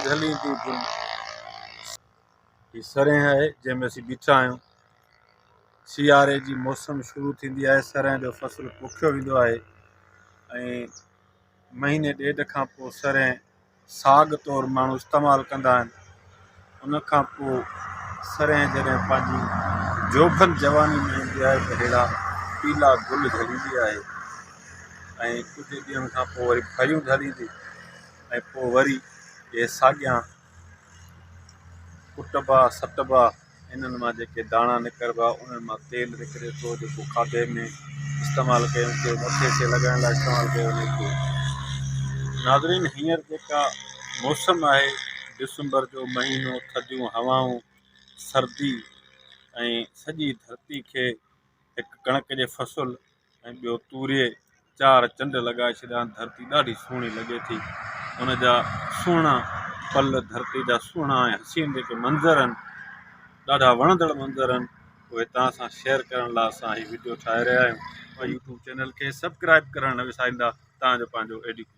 جهليندي گل. هي سرهين آهي جنهن ۾ اسين بيٺا آهيون. سياري جي موسم شروع ٿيندي آهي سرهين جو فصل پوکيو ويندو آهي ۽ مهيني ڏيڍ کان پوء سرهين ساڳ طور ماڻهو استعمال ڪندا آهن ان کان پوء سرهين جڏهن پنهنجي جوڀن جواني ۾ ايندي آهي ته ههڙا پيلا گل جهليندي آهي ۽ ڪجهه ڏينهن کان پوء وري ڦريون جهليندي ۽ پوء وري اهي ساڳيان ڪٽبا سٽبا انهن مان جيڪي داڻا نڪربا انهن مان تيل نڪري ٿو جيڪو کاڌي ۾ استعمال ڪيو ٿو مٿي کي لڳائڻ لاء استعمال ڪيو وڃي ٿو ناظرين هينئر جيڪا موسم آهي ڊسمبر جو مهينو ٿڌيون هوائون سردي ۽ سڄي ڌرتي کي هڪ ڪڻڪ جي فصل ۽ ٻيو توري چار چنڊ لڳائي ڇڏيا آهن ڌرتي ڏاڍي سهڻي لڳي ٿي ان جا سهڻا پل ڌرتي جا سهڻا ۽ حسين جيڪي منظر آهن ڏاڍا وڻندڙ منظر آهن اهي توهان سان شيئر ڪرڻ لاء اسان هي وڊيو ٺاهي رهيا آهيون يوٽيوب چينل کي سبسڪرائب ڪرڻ نه وساريندا توهان جو پنهنجو اي ڊي ڪمار.